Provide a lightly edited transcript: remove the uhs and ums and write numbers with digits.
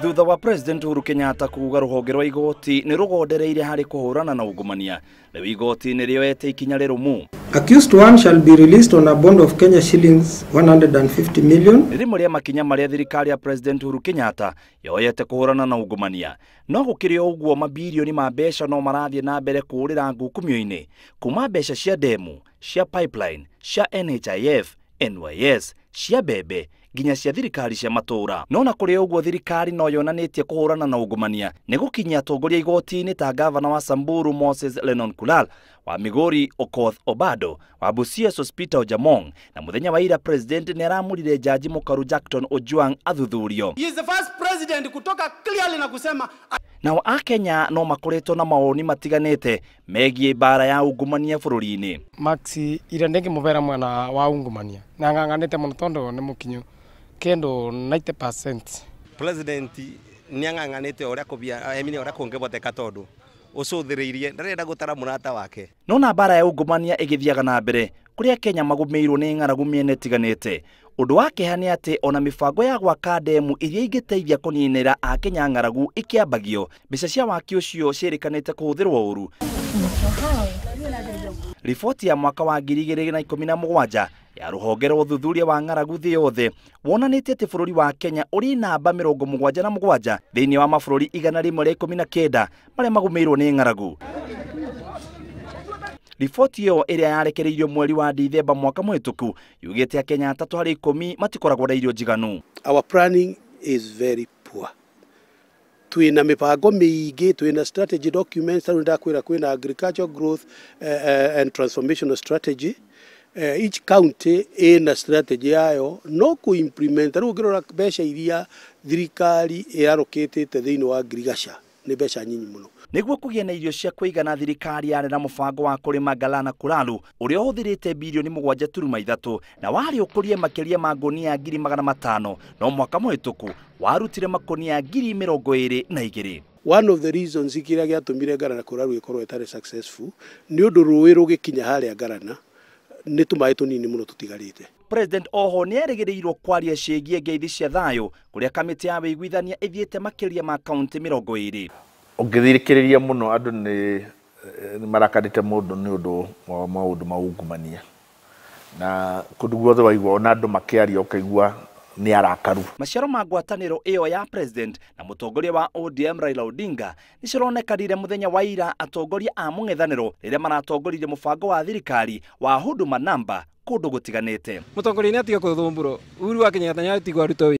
Thutha wa President Uhuru Kenyatta kuuga ruhonge rwa igoti ni rugondereire hari kuhurana na ungumania, riu igoti ni rioete ikinya rirumu. Accused one shall be released on a bond of Kenya shillings 150 million. Ni rimwe ria makinya maria thirikari ya President Uhuru Kenyatta yoyete kuhurana na ungumania. No gukiri o uguo mabilioni ma mbeca no marathie na mbere kurira ngukumio-ini, kuma mbeca cia demu, cia pipeline, cia NHIF, NYS, cia mbembe nginya cia thirikari cia matura. No na kuri uguo thirikari no yonanitie kuhurana na ungumania ni gukinyia atongoria igoti-ini ta gavana wa Samburu Moses Lennon Kulal, wa Migori Okoth Obado, wa Busia Sospeter Ojamong, na muthenya wa ira President ni aramurire jaji mukaru Jackton Ojwang athuthurio. He is the first president kutoka clearly na kusema. Nao Akenya no makoretwo na mawoni matiganite megie bara ya ungumania bururi-ini. Maxi ira ndingi mubera mwana wa ungumania na ng'ang'anite muno tondu ni mukinyu kendo 90%. President ni ang'ang'anite uria kubia emini uria kungiboteka tondu ucuthiriirie ndarenda gutara murata wake. No na bara ya ungumania igithiaga na mbere kuria Kenya magumiirwo ni ng'aragu miena itiganite. Undu wa keha ni ati ona mibango ya gwaka demu iria ingiteithia kuninira Akenya ng'aragu ikiambagio, mbeca cia waki ucio ciirikanite kuhuthirwo uru. Riboti ya mwaka wa 2017 ya ruhonge rwa uthuthuria wa ng'aragu thi yothe wonanitie ati bururi wa Kenya uri namba 77 thiini wa mabururi 119 maria magumiirwo ni ng'aragu. Riboti iyo ĩrĩa yarekereirio mweri wa Dithemba mwaka mũhĩtũku yugĩte Akenya 3 harĩ 10 matikoragwo na irio njiganu. Our planning is very poor. Twina mipango miingi, twina strategy documents, ndakwira kwina agricultural growth and transformational strategy. Each county ina strategy yayo no ku implement. Riu ngirora mbeca iria thirikari ĩrarokĩtĩte thĩinĩ wa ngirigaca nĩ mbeca nyinyi mũno. Niguo kũgĩa na irio cia kũigana, thirikari yarĩ na mũbango wa kũrĩma Galana Kulalu ũrĩa ũhũthĩrĩte bilioni 7.3 na warĩ ũkũrie makĩria ma ngũnia 500,000, no mwaka mũhĩtũku warutire makũnia 22,000. One of the reasons kĩrĩa gĩatũmire Galana Kulalu ĩkorwo ĩtarĩ successful nĩ ũndũ rũĩ rũgĩkinya harĩa Galana nĩ tũmaĩ tũnini mũno tũtigarĩte. President oho nĩ erĩgĩrĩirwo kwaria ciĩgiĩ ngeithi cia thayũ kũrĩa kamĩtĩ ya wĩiguithania ĩthiĩte makĩria ma kaunti 20. Ũngĩthikĩrĩria mũno andũ nĩ marakarĩte mũndũ nĩ ũndũ wa maũndũ ma ungumania, na kũndũ guothe waigua ona andũ makĩaria ũkaigua nĩ arakaru. Maciaro ma ngwatanĩro ĩyo ya President na mũtongoria wa ODM Raila Odinga nĩ cironekanire mũthenya wa ira atongoria a mũng'ethanĩro rĩrĩa maratongoririe mũbango wa thirikari wa Huduma Namba kũndũ gũtiganĩte. Mũtongoria nĩ atiga kũthũmbũrwo Uhuru wa Kenyatta nĩ atigwo arutwo.